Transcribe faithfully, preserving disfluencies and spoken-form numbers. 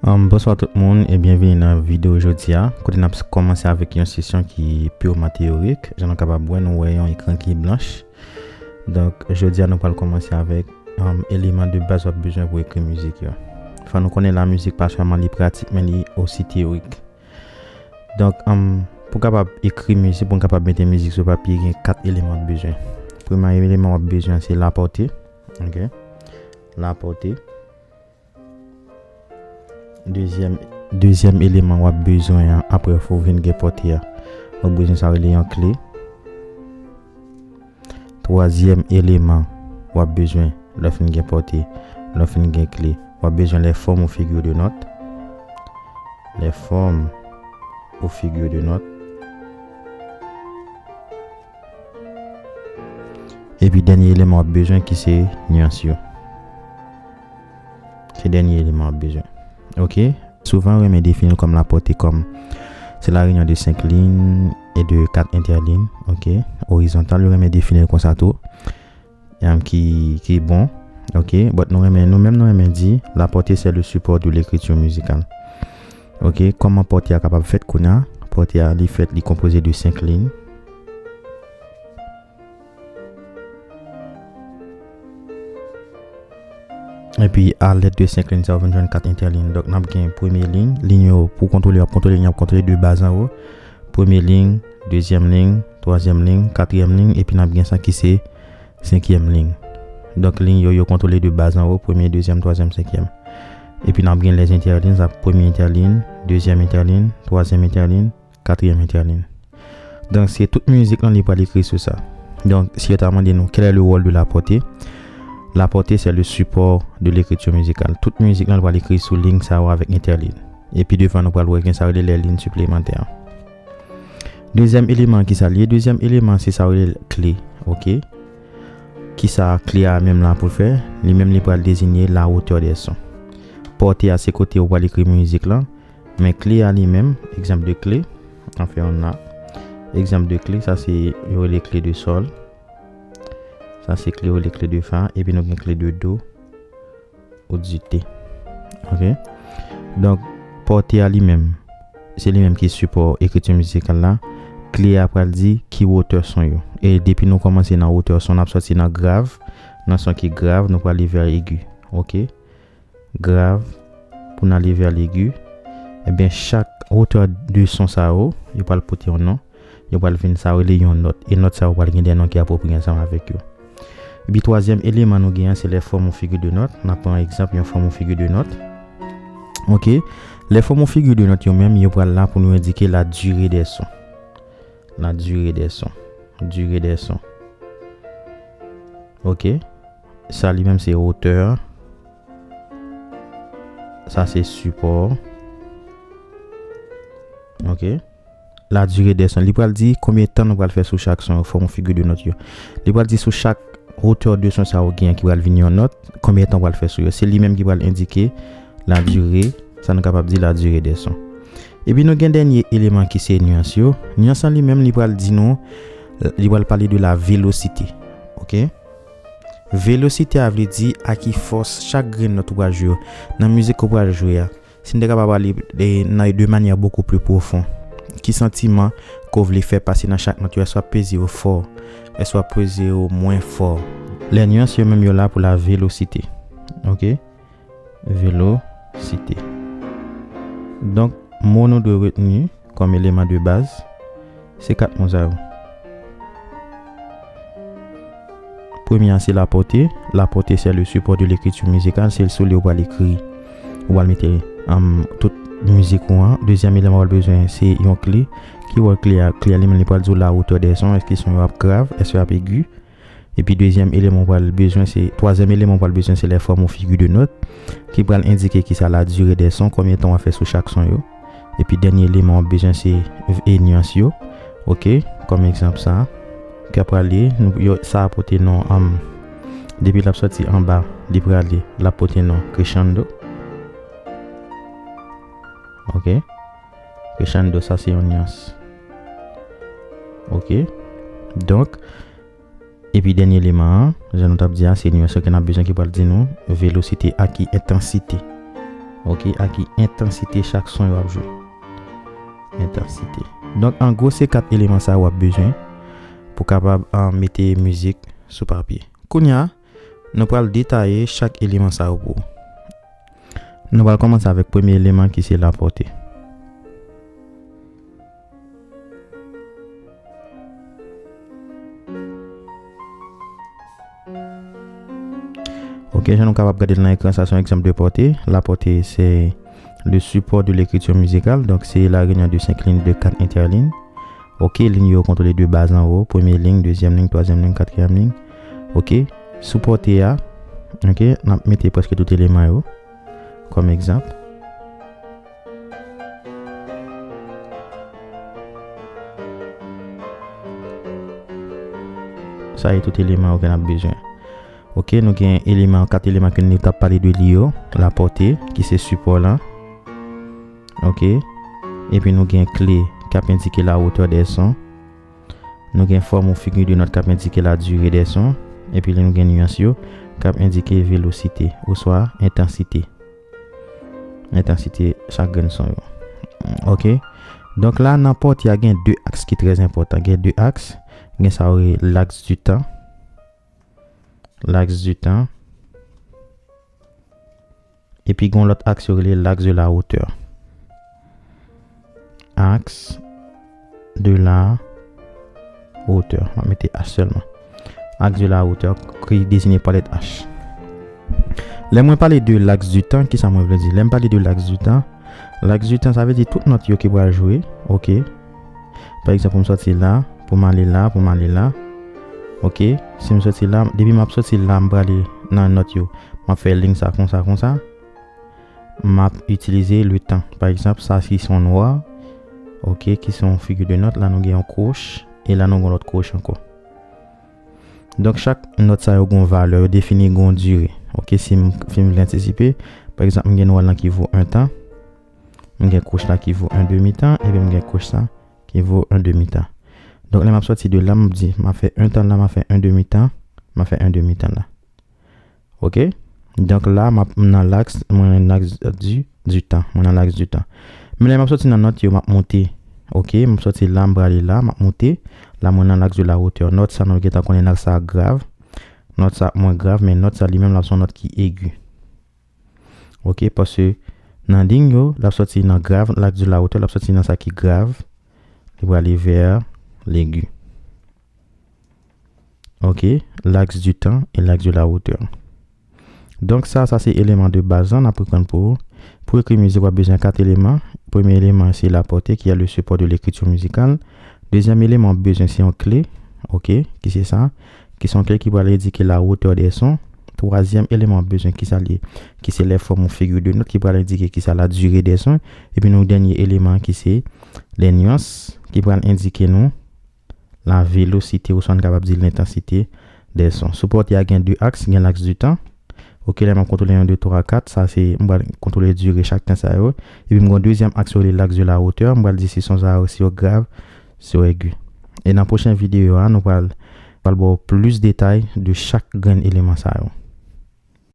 Um, bonswa tout moun e byenvini nan videyo jodi a, kote n ap kòmanse avèk yon sesyon ki piman teyorik. Jan nou kapab wè, nou wè yon ekran ki blanch. Donk, jodi a nou pral kòmanse avèk um, eleman de baz w ap bezwen pou ekri mizik yo. Fò nou konnen la mizik pa sèlman li pratik, men li osi teyorik. Donk, um, pou kapab ekri mizik, pou n kapab mete mizik sou papye, gen kat eleman w ap bezwen. Premye eleman w ap bezwen se lapòte. Ok? Lapòte. Dezyèm, dezyèm eleman w ap bezwen an, apre fò w vin gen pòte a, w ap bezwen sa rele yon kle. Twazyèm eleman w ap bezwen lè w fin gen pòte, lè w fin gen kle, w ap bezwen les formes ou figures de notes. Les formes ou figures de notes. Epi dènye eleman w ap bezwen ki se nyans yo. Se dènye eleman w ap bezwen. Ok? Souvan, yo renmen defini l kòm lapòte kòm se la réunion de cinq lignes et de quatre interlignes. Ok? Orizontal, yo renmen defini l konsa tou. Em, ki, ki bon. Ok? But nou renmen, nou menm nou renmen di lapòte c'est le support de l'écriture musicale. Ok? Kòman pòte a kapab fèt kounye a? Pòte a, li fèt, li konpoze de senk liy. Epi, alèd de senk liy sa, w vin jwenn kat entèliy. Donk, n ap gen premye liy, liy yo, pou kontwole, w ap kontwole, y ap kontwole de baz anwo. Premye liy, dezyèm liy, twazyèm liy, katriyèm liy, epi n ap gen sa ki se senkyèm liy. Donk, liy yo, yo kontwole de baz anwo, premye, dezyèm, twazyèm, senkyèm. Epi n ap gen les interlignes, sa premye entèliy, dezyèm entèliy, twazyèm entèliy, katriyèm entèliy. Donk, se tout mizik lan li pral ekri sou sa. Donk, si yo ta mande nou, quel est le rôle de la portée? La portée, c'est le support de l'écriture musicale. Tout mizik lan, li pral ekri sou liy sa yo avèk entèliy. Epi devan, nou pral wè gen sa yo rele les lignes supplémentaires. Dezyèm eleman, ki sa l ye? Dezyèm eleman, se sa yo rele kle, ok? Ki sa kle a menm la pou l fè? Li menm, li pral deziye la hauteur des sons. Pòte a, se kote ou pral ekri mizik lan. Men kle a li menm, egzanp de kle, an fè yon la. Egzanp de kle, sa se yo rele kle de sòl. Sa se kle yo rele kle de fa, epi nou gen kle de do ou di te. Ok? Donk, pòte a li menm, se li menm ki sipò ekriti mizikal la. Kle a pral di ki wotè son yo. E depi nou kòmanse nan wotè son, n ap sòti nan grav, nan son ki grav, nou prale vè egi. Ok? Grav, pou n ale vè legi, ebyen, chak wotè de son sa yo, yo pral pote yon non, yo pral vin sa yo rele yon nòt. E nòt sa yo pral gen de non ki apwopriye ansanm avèk yo. Epi twazyèm eleman nou gen an, se les formes ou figures de notes. N ap pran egzanp yon form ou figi de nòt. Ok? Les formes ou figures de notes yo menm, yo pral la pou nou endike la durée des sons. La durée des sons. Durée des sons. Ok? Sa li menm se wotè. Sa se sipò. Ok. La durée des sons. Li pral di konbyen tan nou pral fè sou chak son yo, form ou figi de nòt yo. Li pral di sou chak wotè de son sa yo gen ki pral vin yon nòt, konbyen tan w pral fè sou yo. Se li menm ki pral endike la durée, sa nou kapab di la durée des sons. Epi nou gen dènye eleman ki se nyans yo. Nyans lan li menm li pral di nou, li pral pale de la vélocité. Ok? Velosite a vle di a ki fòs chak grenn nòt ou pral jwe yo. Nan mizik ou pral jwe a, si n te kapab pale de, nan, de manyè bokou pli pwofon, ki santiman ke w vle fè pase nan chak nòt yo, èske w ap peze yo fò, èske w ap peze yo mwen fò. Lè nyans yo menm yo la pou la velosite. Ok? Velosite. Donk, mo nou dwe retni kòm eleman de baz, se kat mo sa yo. Premye a se lapòte. Lapòte se le support de l'écriture musicale, se sou li ou pral ekri, ou pral mete, um, tout mizik ou an. Dezyèm eleman ou pral bezwen se yon kle. Ki wòl kle a? Kle a li menm li pral di w la hauteur des sons, èske son yo ap grav, èske yo ap egi. Epi dezyèm eleman ou pral bezwen se, twazyèm eleman ou pral bezwen se les formes ou figures de notes, ki pral endike ki sa la durée des sons, konbyen tan w ap fè sou chak son yo. Epi dènye eleman w ap bezwen se v-, e nyans yo. Ok, kòm egzanp sa, ki ap prale, nou, yo, sa a pote non, um, depi l ap sòti anba, li prale, l ap pote non crescendo. Ok, crescendo, sa se yon nyans. Ok, donk, epi dènye eleman an, jan nou t ap di a, se nyans yo ke n ap bezwen ki pral di nou velosite a ki entansite. Ok, ak ki entansite chak son yo ap jwe. Entansite. Donk, an gwo, se kat eleman sa yo w ap bezwen pou kapab, ah, mete mizik sou papye. Kounye a, nou pral detaye chak eleman sa yo pou ou. Nou pral kòmanse avèk premye eleman ki se lapòte. Ok, jan nou kapab gade l nan ekran, sa se yon egzanp de pòte. Lapòte, se le support de l'écriture musicale. Donk, se la réunion de cinq lignes de quatre interlignes. Ok, liy yo kontwole de bas anwo, premye liy, dezyèm liy, twazyèm liy, katriyèm liy. Ok, sou pòte a, ok, n ap mete prèske tout eleman yo kòm egzanp. Sa e tout eleman yo ke n ap bezwen. Ok, nou gen eleman, kat eleman ke nou t ap pale de li yo, lapòte, ki se sipò lan. Ok, epi nou gen kle k ap endike la hauteur des sons. Nou gen fòm ou figi de nòt k ap endike la dire des sons. Epi nou gen nyans yo k ap endike velosite oswa entansite. Entansite chak grenn son yo. Ok. Donk la, nan pòte a, gen de aks ki trè enpòtan. Gen de aks. Gen sa yo rele l'axe du temps. L'axe du temps. Epi gen yon lòt aks yo rele l'axe de la hauteur. Axe de la hauteur. M ap mete H sèlman. Axe de la hauteur ki deziye pa lèt H. Lè mwen pale de l'axe du temps, kisa mwen vle di? Lè m pale de l'axe du temps, l'axe du temps, sa vle di tout nòt yo ki pral jwe, ok? Pa egzanp, pou m sòti la, pou m ale la, pou m ale la. Ok, si m sòti la, depi m ap sòti la, m prale nan nòt yo. M ap fè liy sa konsa, konsa. M ap itilize le temps. Pa egzanp, sa ki se yon nwa, ok, ki se yon figi de nòt. La, nou gen yon kwoch, e la, nou gen yon lòt kwoch ankò. Donk, chak nòt sa yo gen yon valè, yo defini gen yon dire. Ok, si m, si m vle antisipe, pa egzanp, m gen nwa lan ki vo en tan, m gen kwoch la ki vo en demi tan, epi m gen kwoch sa ki vo en demi tan. Donk, lè m ap sòti de la, m ap di, m ap fè en tan la, m ap fè en demi tan, m ap fè en demi tan la. Ok? Donk, la, m ap, m nan l'axe, mwen nan l'axe du, du temps, mwen nan l'axe du temps. Men lè m ap sòti nan nòt yo, m ap monte. Ok? M ap sòti la, m prale la, m ap monte. La, mwen nan l'axe de la hauteur. Nòt sa, nou gentan konnen nòt sa grav. Nòt sa ap mwen grav, men nòt sa li menm, l ap se yon nòt ki egi. Ok, paske nan liy yo, l ap sòti nan grav, l'axe de la hauteur, l ap sòti nan sa ki grav, li prale vè legi. Ok, l'axe du temps et l'axe de la hauteur. Donk sa, sa se eleman de baz lan, n ap reprann pou ou. Pou ekri mizik, w ap bezwen kat eleman. Premye eleman, se la pòte, ki est le support de l'écriture musicale. Dezyèm eleman, w ap bezwen se yon kle, ok, ki se sa, ki se yon kle ki pral endike la hauteur des sons. Twazyèm eleman w ap bezwen, ki sa l ye, ki se les formes ou figures de notes, ki pral endike ki sa la durée des sons. Epi nou dènye eleman ki se les nuances, ki pral endike nou la vélocité, oswa n kapab di l'intensité des sons. Sou pòte a gen de aks, gen l'axe du temps. Ok, lè m ap kontwole yon, de, twa, kat, sa se, m pral kontwole dire chak tan sa yo. Epi m gen yon dezyèm aks yo rele l'axe de la hauteur, m pral di si son sa yo, si yo grav, si yo egi. E nan pwochen videyo a, nou pral, pral ba w plis detay de chak grenn eleman sa yo.